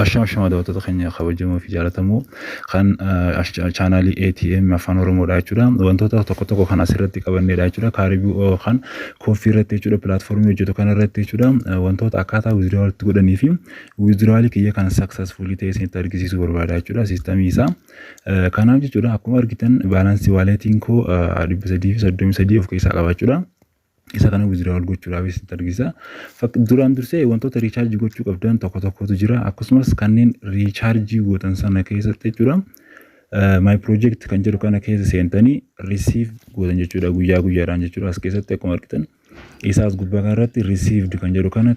Ashama ashama, daawwattoota keenya kabajamoo fi jaallatamoo kan chaanaalii ATM Afaan Oromoodha jechuudha. Wantoota tokko tokko kan asirratti qabanneedha jechuudha. Kaaribii kan Ko-fi irratti jechuudha. Pilaatfoormii hojjetu kana irratti jechuudha. Wantoota akkaataa withdrawal godhanii fi withdrawal kiyya kan successfully ta'e isinitti argisiisuu barbaada jechuudha. Siistamii isaa. Kanaaf jechuudha, akkuma argitan baalaansii waaleetiin koo 333 of keessaa qaba jechuudha. Isa kana withdrawal gochuudhaaf isinitti argisiisa. Duraan dursee wantoota recharge gochuu qabdan tokko tokkotu jira. Akkasumas kanneen recharge gootan sana keessatti jechuudha. My project kan jedhu kana keessa seentanii receive gootan jechuudha, guyyaa guyyaadhaan jechuudha. As keessatti akkuma argitan isaas gubbaa kanarratti received kan jedhu kana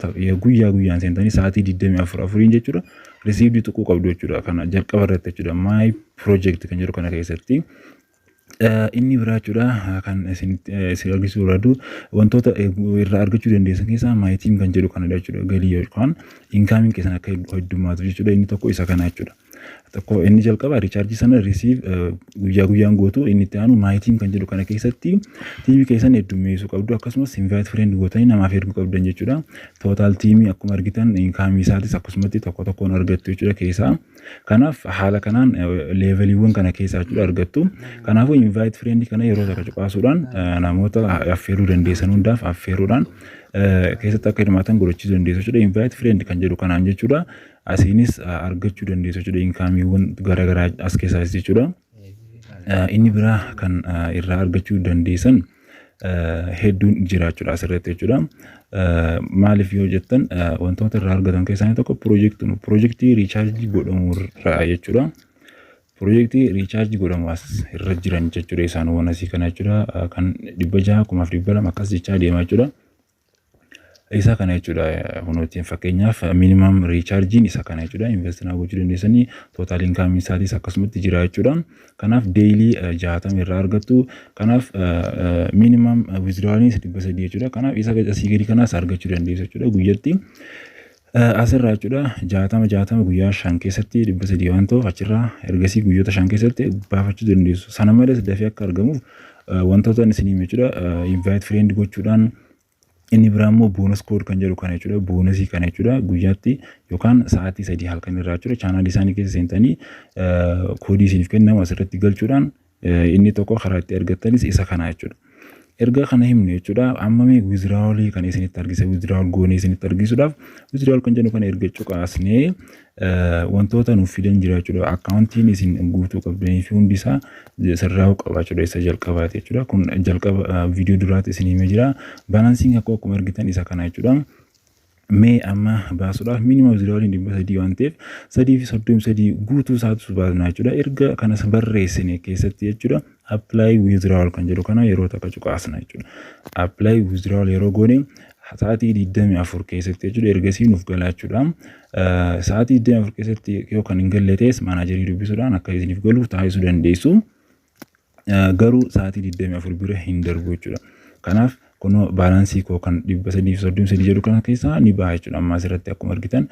guyyaa guyyaan seentanii sa'aatii 24 afuriin jechuudha. Received tuquu qabdu jechuudha, kana jalqaba irratti jechuudha, my project kan jedhu kana keessatti. Inni biraa jechuudha, kan isin argisiisuu barbaadu, wantoota irraa argachuu dandeessan keessaa my team kan jedhu kanadha jechuudha. Galii yookaan incomeiin keessan akka heddummaatu jechuudha. Inni tokko isa kana jechuudha. Tokko inni jalqaba recharge sana receive guyyaa guyyaan gootu. Inni itti aanu my team kan jedhu kana keessatti tiimii keessan heddummeessuu qabdu, akkasumas invite friend gootanii namaaf erguu qabdan jechuudha. Total tiimii akkuma argitan incomeii isaatis akkasumatti tokko tokkoon argattu jechuudha keessaa. Kanaaf haala kanaan leveliiwwan kana keessaa jechuudha argattu. Kanaafuu invite friend kana yeroo takka cuqaasuudhaan namoota affeeruu dandeessan hundaaf affeeruudhaan keessatti akka hirmaatan godhachiisuu dandeessu jechuudha. Invite friend kan jedhu kanaan jechuudha. Asiinis argachuu dandeessu jechuudha, incomeiiwwan garaagaraa as keessaas jechuudha. Inni biraa kan irraa argachuu dandeessan hedduun jira jechuudha asirratti jechuudha. Maaliif yoo jettan, wantoota irraa argatan keessaa inni tokko piroojeektii recharge godhamu irraa jechuudha. Piroojeektii recharge godhamu as irra jiran jechuudha, isaanowwan asii kana jechuudha, kan 600, 1200 akkas jechaa deema jechuudha. Isa kana jechuudha kunuutiin, fakkeenyaaf minimum rechargeiin isa kana jechuudha. Invest naa gochuu dandeessanii, total incomeii isaatis akkasumatti jira jechuudha. Kanaaf daily 60 irraa argattu. Kanaaf minimum withdrawaliinis 300 jechuudha. Kanaaf isa asii gadi kanaas argachuu dandeessu jechuudha guyyatti. Asirraa jechuudha, 60 60 guyyaa 5 keessatti 300 waan ta'uuf, achirraa ergasii guyyoota 5 keessatti baafachuu dandeessu. Sana malees dafee akka argamuuf wantoota isin hime jechuudha, invite friend gochuudhaan. Inni biraa immoo bonus code kan jedhu kana jechuudha. Bonusii kana jechuudha, guyyaatti yookaan sa'aatii 3 halkan irraa jechuudha, chaanaalii isaanii keessa seentanii koodii isiniif kennamu asirratti galchuudhaan inni tokko karaa itti argattanis isa kana jechuudha. Erga kana himne jechuudha, amma mee withdrawalii kan isinitti argisa, withdrawal goonee isinitti argisuudhaaf, withdrawal kan jennu kana erga cuqaasnee wantoota nuuf fidan jira jechuudha. Akkaawuntiin isin guutuu qabdanii fi hundi isaa sirraa'uu qaba jechuudha, isa jalqabaati jechuudha. Kun jalqaba viidiyoo duraatti isin himee jira. Balansiin akkuma argitan isa kana jechuudha. Mee amma baasuudhaaf minimum withdrawaliin 300 waan ta'eef, 333 guutuu isaatu baasna jechuudha. Erga kanas barreessine keessatti jechuudha, apply withdrawal kan jedhu kana yeroo takka cuqaasna jechuudha. Apply withdrawal yeroo goone sa'aatii 24 keessatti jechuudha ergasii nuuf gala jechuudha. Sa'aatii 24 keessatti yoo kan hin galle ta'es maanaajarii dubbisuudhaan akka isiniif galu taasisuu dandeessu. Garuu sa'aatii 24 bira hin darbu jechuudha. Kanaaf kunoo baalaansii koo kan 333 jedhu kana keessaa ni baha jechuudha. Amma asirratti akkuma argitan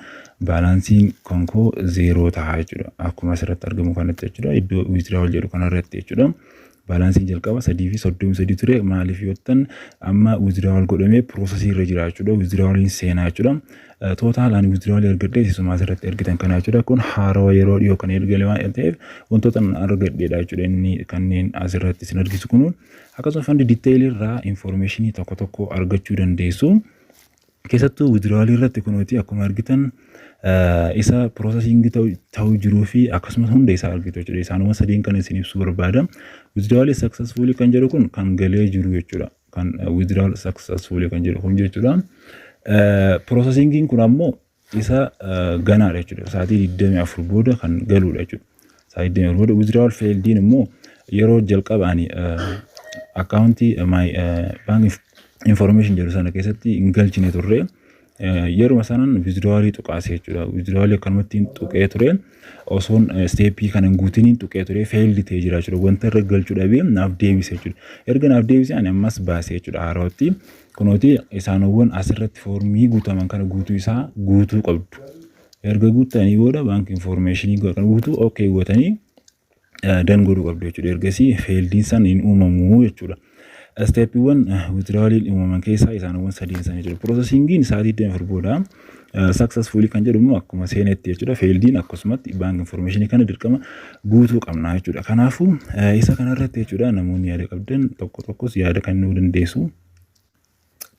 baalaansiin kan koo zeeroo ta'a jechuudha. Akkuma asirratti argamu kanatti jechuudha. Iddoo withdrawal jedhu kanarratti jechuudha. Baalaansiin jalqaba 333 ture. Maaliif yoo jettan, amma withdrawal godhamee processii irra jira jechuudha. Withdrawaliin seenaa jechuudha. Total ani withdrawalii argadhee isuma asirratti argitan kana jechuudha. Kun haarawa yeroo dhiyoo kan eegale waan ta'eef wantoota argadheedha jechuudha. Inni kanneen asirratti isin argisu kun akkasuma fund detailii irraa informationii tokko tokko argachuu dandeessu. Keessattuu withdrawalii irratti kunuuti akkuma argitan isa processing ta'uu jiruu fi akkasumas hunda isaa argitu jechuudha. Isaanuma sadeen kan isin ibsuu barbaada. Withdrawalii successfully kan jedhu kun kan galee jiru jechuudha. Kan withdrawal successfully kan jedhu kun jechuudha. Processingiin kun ammoo isa ganaadha jechuudha. Sa'aatii 24 booda kan galudha jechuudha. Sa'aatii 24 booda. Withdrawal failediin immoo yeroo jalqaba ani akkaawuntii my bank information jedhu sana keessatti hin galchine turre. Yeruma sanaan withdrawalii tuqaase jechuudha. Withdrawalii akkanumatti tuqee ture. Osoon stepii kana hin guutiniin tuqee ture, failed ta'ee jira jechuudha. Wanta irra galchuu dhabee naaf deebise jechuudha. Erga naaf deebise ani ammas baase jechuudha haaraatti. Kunooti isaanowwan asirratti foormii guutaman kana guutuu isaa guutuu qabdu. Erga guuttanii booda bank informationii kan guutuu okay gootanii done godhuu qabdu jechuudha. Ergasii failedin san hin uumamu jechuudha. Stepiiwwan withdrawaliin uumaman keessaa isaanowwan sadiin sana jechuudha. Processingiin sa'aatii 24 booda, successfully kan jedhu immoo akkuma seenetti jechuudha. Failediin akkasumatti bank information kana dirqama guutuu qabna jechuudha. Kanaafuu isa kanarratti jechuudha, namoonni yaada qabdan tokko tokkos yaada kennuu dandeessu.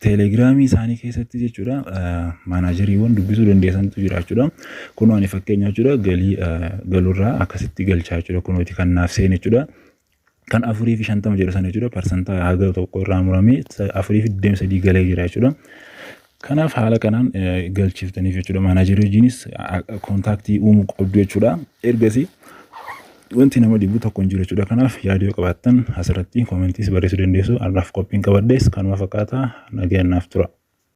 Teelegiraamii isaanii keessatti jechuudha, manageriiwwan dubbisuu dandeessantu jira jechuudha. Kunoo ani fakkeenya jechuudha, galii galurraa akkasitti galchaa jechuudha. Kunooti kan naaf seene jechuudha. Kan 450 jedhu sana jechuudha, parsantaa haga tokko irraa muramee 423 galee jira jechuudha. Kanaaf haala kanaan galchiftaniif jechuudha. Managerii wajjinis contactii uumuu qabdu jechuudha. Ergasii wanti nama dhibu tokko hin jiru jechuudha. Kanaaf yaada yoo qabaattan asirratti commentiis barreessuu dandeessu. Har'aaf qophiin qabadhees kanuma fakkaata. Nagayaan naaf tura.